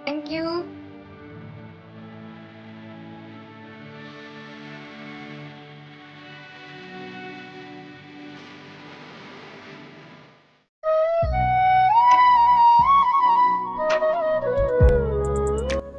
Thank you.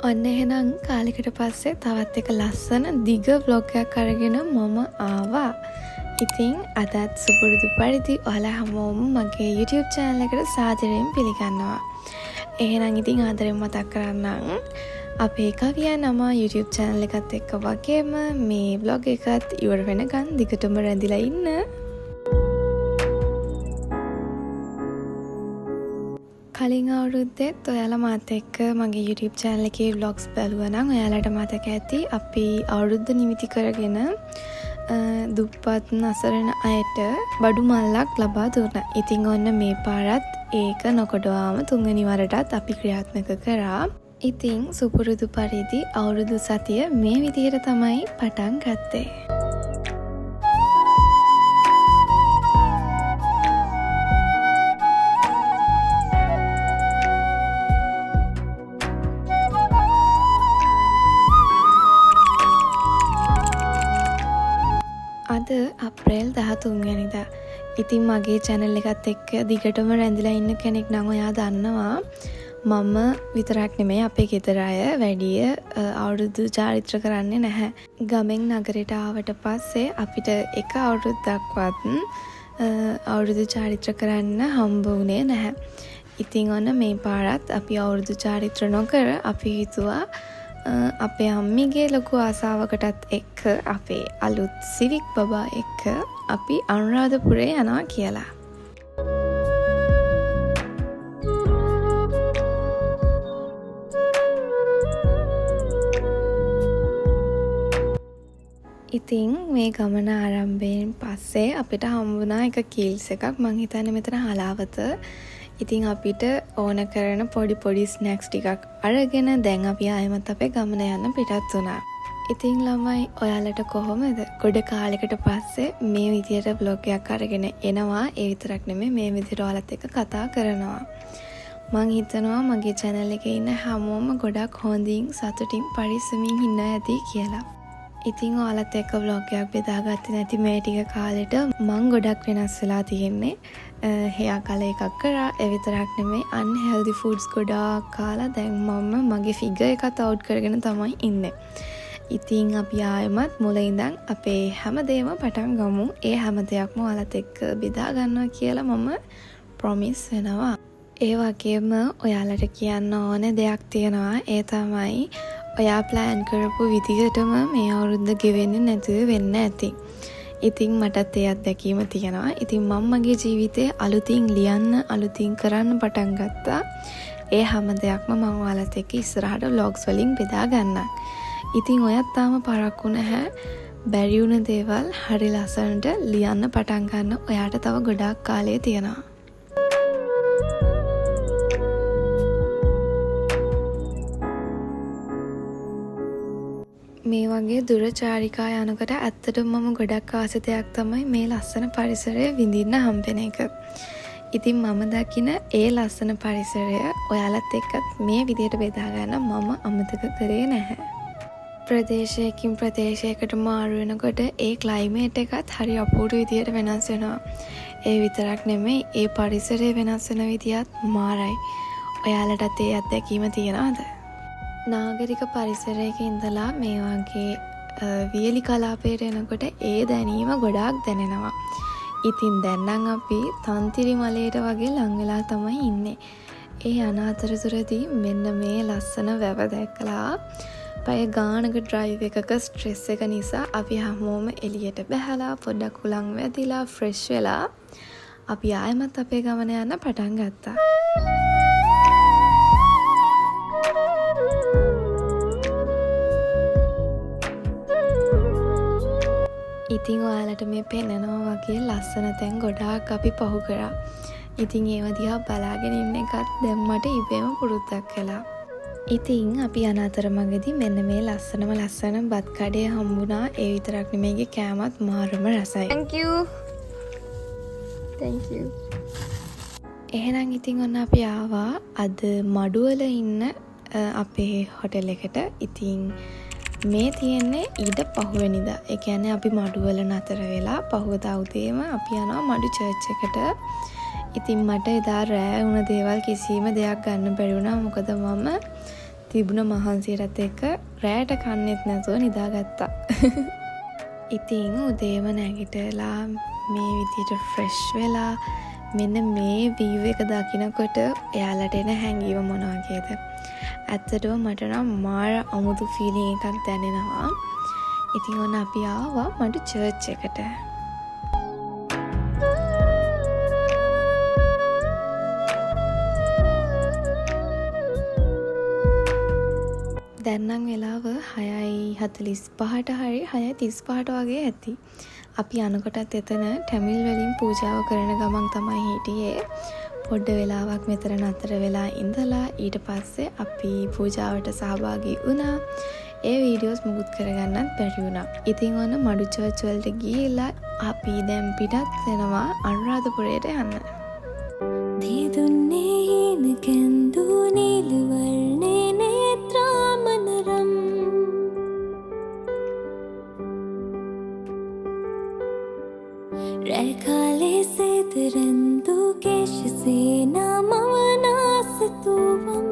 ඔන්න එහෙනම් කාලෙකට පස්සේ තවත් එක ලස්සන දිග ව්ලොග් එකක් අරගෙන මම ආවා. ඉතින් අදත් සුපුරුදු පරිදි ඔයාලා හැමෝම මගේ YouTube channel එකට සාදරයෙන් පිළිගන්නවා. එහෙනම් ඉතින් ආදරෙන් මතක් කරන්නම් අපේ කවියා නම YouTube channel එකත් එක්ක වගේම මේ ව්ලොග් එකත් ඉවර වෙනකන් දිගටම රැඳිලා ඉන්න. කලින් අවුරුද්දෙත් ඔයාලා මාත් එක්ක මගේ YouTube channel එකේ vlogs බැලුවා නම් ඔයාලට මතක ඇති අපි අවුරුද්ද නිමිති කරගෙන දුප්පත් අසරණ අයට බඩු මල්ලක් ලබා දුන්නා. ඉතින් ඔන්න මේ පාරත් ඒක නොකඩවාම තුන්වෙනි වරටත් අපි ක්‍රියාත්මක කරා. ඉතින් සුපුරුදු පරිදි අවුරුදු සතිය මේ විදිහට තමයි පටන් ගත්තේ. අද අප්‍රේල් 13 වැනිදා. ඉතින් මගේ චැනල් එකත් එක්ක දිගටම රැඳිලා ඉන්න කෙනෙක් නම් ඔයා දන්නවා මම විතරක් නෙමෙයි අපේ ගෙදර අය වැඩිය අවුරුදු චාරිත්‍ර කරන්නේ නැහැ. ගමෙන් නගරයට ආවට පස්සේ අපිට එක අවුරුද්දක්වත් අවුරුදු චාරිත්‍ර කරන්න හම්බ වුණේ නැහැ. ඉතින් ඔන්න මේ පාරත් අපි අවුරුදු චාරිත්‍ර නොකර අපි හිතුවා අපේ අම්මිගේ ලොකු ආසාවකටත් එක්ක අපේ අලුත් සිවික් බබා එක්ක අපි අනුරාධපුරේ යනවා කියලා. ඉතින් මේ ගමන ආරම්භයෙන් පස්සේ අපිට හම්බුණා එක කීල්ස් එකක්. මං හිතන්නේ මෙතන හලාවත. ඉතින් අපිට ඕන කරන පොඩි පොඩි ස්නැක්ස් ටිකක් අරගෙන දැන් අපි ආයෙමත් අපේ ගමන යන්න පිටත් වුණා. ඉතින් ළමයි ඔයාලට කොහොමද? ගොඩ කාලෙකට පස්සේ මේ විදියට ව්ලොග් එකක් අරගෙන එනවා. ඒ විතරක් නෙමෙයි මේ විදියට ඔයාලත් එක්ක කතා කරනවා. මං හිතනවා මගේ චැනල් එකේ ඉන්න හැමෝම ගොඩක් හොඳින් සතුටින් පරිස්සමින් ඉන්නවා ඇති කියලා. ඉතින් ඔයාලත් එක්ක ව්ලොග් එකක් බෙදාගත්තේ නැති මේ ටික කාලෙට මං ගොඩක් වෙනස් වෙලා තියෙන්නේ. හෙයා කලර් එකක් කරා. ඒ විතරක් නෙමෙයි අන්හෙල්දි ෆුඩ්ස් ගොඩාක් කාලා දැන් මම මගේ ෆිගර් එකත් අවුට් කරගෙන තමයි ඉන්නේ. ඉතින් අපි ආයෙමත් මුල ඉඳන් අපේ හැමදේම පටන් ගමු. ඒ හැම දෙයක්ම ඔයාලත් එක්ක බෙදා ගන්නවා කියලා මම ප්‍රොමිස් වෙනවා. ඒ වගේම ඔයාලට කියන්න ඕන දෙයක් තියෙනවා. ඒ තමයි ඔයා ප්ලෑන් කරපු විදිහටම මේ අවුරුද්ද ගෙවෙන්නේ නැතුව වෙන්න ඇති. ඉතින් මටත් ඒ අත්දැකීම තියෙනවා. ඉතින් මම මගේ ජීවිතේ අලුතින් ලියන්න අලුතින් කරන්න පටන් ගත්තා. ඒ හැම දෙයක්ම මම ඔයාලත් එක්ක ඉස්සරහට ව්ලොග්ස් වලින් බෙදා ගන්නම්. ඉතින් ඔයත් තාම පරක්කු නැහැ. බැරි වුණ දේවල් හරි ලස්සනට ලියන්න පටන් ගන්න ඔයාට තව ගොඩාක් කාලය තියෙනවා. මේ වගේ දුර චාරිකා යනකොට ඇත්තටම මම ගොඩක් ආස දෙයක් තමයි මේ ලස්සන පරිසරය විඳින්න හම්බෙන එක. ඉතින් මම දකින ඒ ලස්සන පරිසරය ඔයාලත් එක්කත් මේ විදියට බෙදා ගන්න මම අමතක කරේ නැහැ. ප්‍රදේශයකින් ප්‍රදේශයකට මාරු වෙනකොට ඒ ක්ලයිමේට් එකත් හරි අපූර්ව විදියට වෙනස් වෙනවා. ඒ විතරක් නෙමෙයි ඒ පරිසරය වෙනස් වෙන විදියත් මාරයි. ඔයාලටත් ඒ අත්දැකීම තියෙනවද? නාගරික පරිසරයක ඉඳලා මේ වගේ වියලි කලාපයට එනකොට ඒ දැනීම ගොඩාක් දැනෙනවා. ඉතින් දැන් නම් අපි තන්තිරි මලයට වගේ ලං වෙලා තමයි ඉන්නේ. ඒ යන අතරතුරදී මෙන්න මේ ලස්සන වැව දැකලා පැය ගානක ඩ්‍රයිව් එකක ස්ට්‍රෙස් එක නිසා අපි හැමෝම එළියට බැහැලා පොඩ්ඩක් හුලං වැදිලා ෆ්‍රෙෂ් වෙලා අපි ආයෙමත් අපේ ගමන යන්න පටන් ගත්තා. ඉතින් ඔයාලට මේ පෙන්නනවා වගේ ලස්සන තැන් ගොඩාක් අපි පහු කරා. ඉතින් ඒව දිහා බලාගෙන ඉන්න එකත් දැන් මට ඉබේම පුරුද්දක් වෙලා. ඉතින් අපි යන අතරමඟදී මෙන්න මේ ලස්සනම ලස්සන බත් කඩේ හම්බුණා. ඒ විතරක් නෙමෙයි ඒකේ කෑමත් මාරම රසයි. Thank you. Thank you. එහෙනම් ඉතින් ඔන්න අපි ආවා අද මඩුවල ඉන්න අපේ හොටෙල් එකට. ඉතින් මේ තියෙන්නේ ඊට පහුවෙනිදා. ඒ කියන්නේ අපි මඩුවල නතර වෙලා පහුවදා උදේම අපි යනවා මඩු චර්ච් එකට. ඉතින් මට එදා රෑ වුණ දේවල් කිසිම දෙයක් ගන්න බැරි වුණා. මොකද මම තිබුණ මහන්සියටත් එක්ක රෑට කන්නෙත් නැතුව නිදාගත්තා. ඉතින් උදේම නැගිටලා මේ විදියට ෆ්‍රෙෂ් වෙලා මෙන්න මේ වීව් එක දකිනකොට එයාලට එන හැඟීම මොන වගේද? ඇත්තටම මට නම් මාර අමුතු ෆීලිං එකක් දැනෙනවා. ඉතින් ඔන්න අපි ආවා මඩු චර්ච් එකට. දැන් නම් වෙලාව 6:45ට හරි 6:35ට වගේ ඇති. අපි යනකොටත් එතන ටැමිල් වලින් පූජාව කරන ගමන් තමයි හිටියේ. පොඩ්ඩ වෙලාවක් මෙතන නතර වෙලා ඉඳලා ඊට පස්සේ අපි පූජාවට සහභාගී වුණා. ඒ වීඩියෝස් මුකුත් කරගන්නත් බැරි වුණා. ඉතින් ඔන්න මඩු චර්ච් වලට ගිහිල්ලා අපි දැන් පිටත් වෙනවා අනුරාධපුරයට යන්න. දේ දුන්නේ හීන කැන්දු නීල වර්ණේ නේත්‍රා මනරම්. රෑ කාලේ සේතරන්දු කේශ සේනා මවනා සිතුවම්.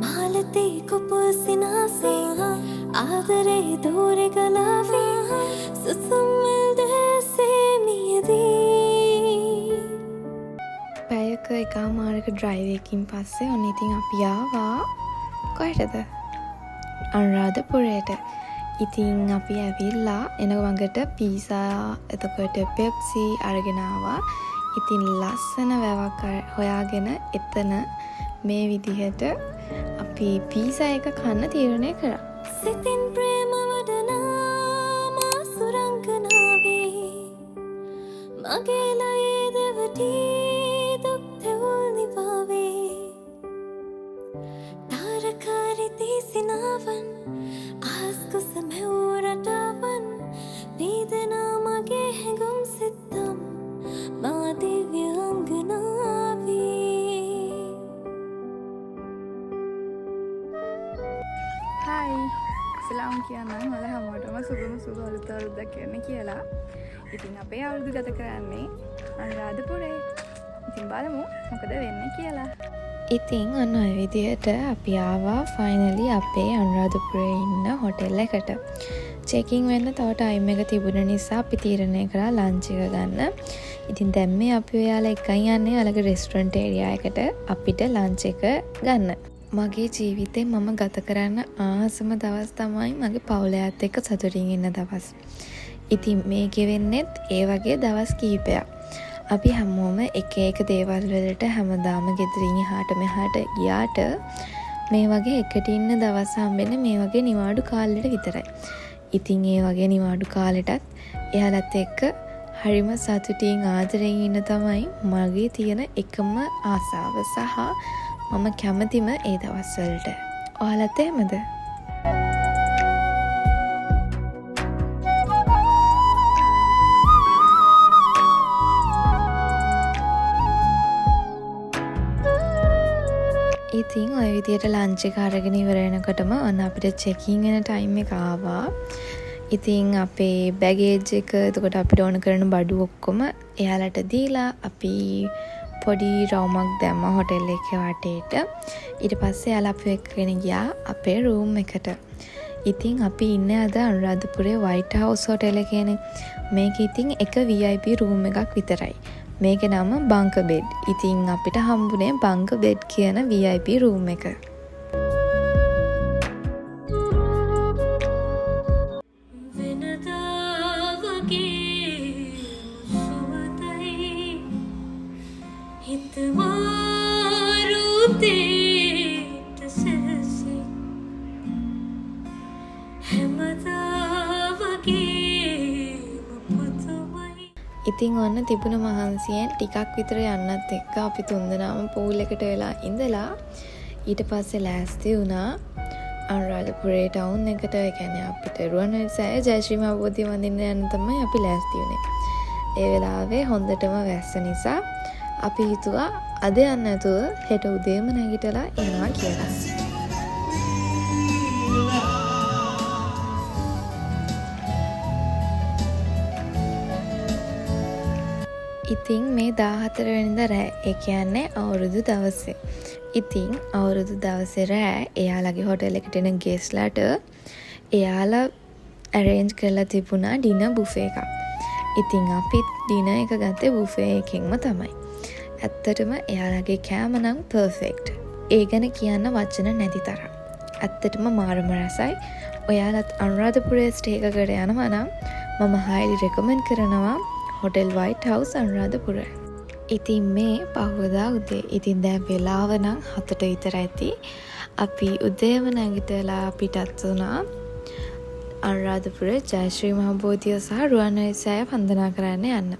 මාලතේ කුපුල් සිනාසේ ආදරේ දෝරේ ගලාවේ සුසුම්මල් දැසේ මියදී. පැයක එකහමාරක ඩ්‍රයිව් එකකින් පස්සේ ඔන්න ඉතින් අපි ආවා කොහෙටද? අනුරාධපුරයට. ඉතින් අපි ඇවිල්ලා එන මඟට පීසා, එතකොට පෙප්සි අරගෙන ආවා. ඉතින් ලස්සන වැවක් හොයාගෙන එතන මේ විදිහට අපි පීසා එක කන්න තීරණය කරා. සිතින් ප්‍රේම වඩනා මා සුරංගනාවේ මගේ ලයේ දෙවටි දුක් තෙවුල් නිවාවේ. තාරකාරිති සිනාවන් අහස් කුස මැවූ රටාවන් වේදනා මගේ හැඟුම් සිත්තම් මා දිව්‍ය අංගනාවේ. හායි, සලාම් කියන්නම් ඔයාලා හැමෝටම සුබම සුබ අලුත් අවුරුද්දක් වෙන්න කියලා. ඉතින් අපේ අවුරුදු ගත කරන්නේ අනුරාධපුරේ. ඉතින් බලමු මොකද වෙන්නේ කියලා. ඉතින් ඔන්න ඔය විදිහට අපි ආවා ෆයිනලි අපේ අනුරාධපුරේ ඉන්න හොටෙල් එකට. චෙකින් වෙන්න තව ටයිම් එක තිබුණ නිසා අපි තීරණය කරා ලන්ච් එක ගන්න. ඉතින් දැන් මේ අපි ඔයාලා එක්කන් යන්නේ ඔයාලගේ රෙස්ටොරන්ට් ඒරියා එකට අපිට ලන්ච් එක ගන්න. මගේ ජීවිතේ මම ගත කරන්න ආසම දවස් තමයි මගේ පවුලයත් එක්ක සතුටින් ඉන්න දවස්. ඉතින් මේකෙ වෙන්නෙත් ඒ වගේ දවස් කිහිපයක්. අපි හැමෝම එක එක දේවල් වලට හැමදාම ගෙදරින් එහාට මෙහාට ගියාට මේ වගේ එකට ඉන්න දවස් හම්බෙන්නේ මේ වගේ නිවාඩු කාලෙට විතරයි. ඉතින් ඒ වගේ නිවාඩු කාලෙටත් එයාලත් එක්ක හරිම සතුටින් ආදරෙන් ඉන්න තමයි මගේ තියෙන එකම ආසාව සහ මම කැමතිම ඒ දවස්වලට. ඔයාලත් එහෙමද? ඉතින් ඔය විදියට ලන්ච් එක අරගෙන ඉවර වෙනකොටම ඔන්න අපිට චෙකින් වෙන ටයිම් එක ආවා. ඉතින් අපේ බැගේජ් එක, එතකොට අපිට ඕන කරන බඩු ඔක්කොම එයාලට දීලා අපි පොඩි රවුමක් දැම්මා හොටෙල් එකේ වටේට. ඊට පස්සේ එයාලා අපිව එක්කගෙන ගියා අපේ රූම් එකට. ඉතින් අපි ඉන්නේ අද අනුරාධපුරේ වයිට් හවුස් හොටෙල් එකේනේ. මේක ඉතින් එක VIP room එකක් විතරයි. මේකේ නම බංක බෙඩ්. ඉතින් අපිට හම්බුනේ බංක බෙඩ් කියන VIP room එක. වෙනදා වගේම සුවඳයි හිත මාරුතේට සැරසෙයි. හැමදා වගේම පුදුමයි. ඉතින් ඔන්න තිබුණ මහන්සියෙන් ටිකක් විතර යන්නත් එක්ක අපි තුන්දෙනාම පූල් එකට වෙලා ඉඳලා ඊට පස්සේ ලෑස්ති වුණා අනුරාධපුරේ ටවුන් එකට. ඒ කියන්නේ අපිට රුවන්වැලි සෑය ජයශ්‍රී මහ බෝධිය වඳින්න යන්න තමයි අපි ලෑස්ති වුණේ. ඒ වෙලාවේ හොඳටම වැස්ස නිසා අපි හිතුවා අද යන්න නැතුව හෙට උදේම නැගිටලා යනවා කියලා. ඉතින් මේ 14 වෙනිදා රෑ, ඒ කියන්නේ අවුරුදු දවසේ. ඉතින් අවුරුදු දවසේ රෑ එයාලගේ හොටෙල් එකට එන ගෙස්ට්ලාට එයාලා ඇරේන්ජ් කරලා තිබුණා ඩිනර් බුෆේ එකක්. ඉතින් අපිත් ඩිනර් එක ගත්තේ බුෆේ එකෙන්ම තමයි. ඇත්තටම එයාලගේ කෑම නම් පර්ෆෙක්ට්. ඒ ගැන කියන්න වචන නැති තරම්. ඇත්තටම මාරම රසයි. ඔයාලත් අනුරාධපුරයේ ස්ටේ එකකට යනවා නම් මම හයිලි රෙකමන්ඩ් කරනවා හොටෙල් වයිට් හවුස් අනුරාධපුර. ඉතින් මේ පහුවදා උදේ. ඉතින් දැන් වෙලාව නම් 7ට විතර ඇති. අපි උදේම නැගිටලා පිටත් වුණා අනුරාධපුර ජයශ්‍රී මහ බෝධිය සහ රුවන්වැලි සෑය වන්දනා කරන්න යන්න.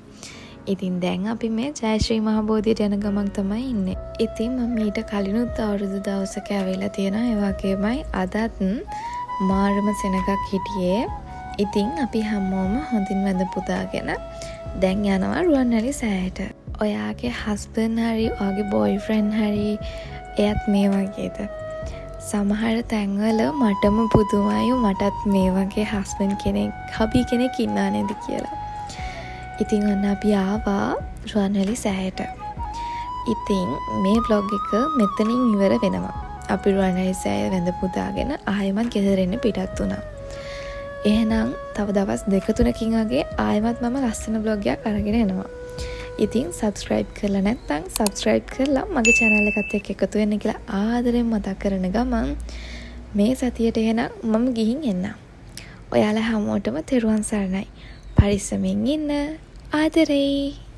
ඉතින් දැන් අපි මේ ජයශ්‍රී මහ බෝධියට යන ගමන් තමයි ඉන්නේ. ඉතින් මම ඊට කලිනුත් අවුරුදු දවසක ඇවිල්ලා තියෙනවා. ඒ වගේමයි අදත් මාරම සෙනගක් හිටියේ. ඉතින් අපි හැමෝම හොඳින් වැඳ පුදාගෙන දැන් යනවා රුවන්වැලි සෑයට. ඔයාගේ හස්බන්ඩ් හරි ඔයාගේ බොයිෆ්‍රෙන්ඩ් හරි එයත් මේ වගේද? සමහර තැන්වල මටම පුදුමයි මටත් මේ වගේ හස්බන්ඩ් කෙනෙක්, හබි කෙනෙක් ඉන්නා නේද කියලා. ඉතින් ඔන්න අපි ආවා රුවන්වැලි සෑයට. ඉතින් මේ ව්ලොග් එක මෙතනින් ඉවර වෙනවා. අපි රුවන්වැලි සෑය වැඳ පුදාගෙන ආයෙමත් ගෙදර එන්න පිටත් වුණා. එහෙනම් තව දවස් දෙක තුනකින් වගේ ආයෙමත් මම ලස්සන ව්ලොග් එකක් අරගෙන එනවා. ඉතින් සබ්ස්ක්‍රයිබ් කරලා නැත්නම් සබ්ස්ක්‍රයිබ් කරලා මගේ චැනල් එකත් එක්ක එකතු වෙන්න කියලා ආදරෙන් මතක් කරන ගමන් මේ සතියට එහෙනම් මම ගිහින් එන්නම්. ඔයාලා හැමෝටම තෙරුවන් සරණයි. පරිස්සමින් ඉන්න. ආදරෙයි.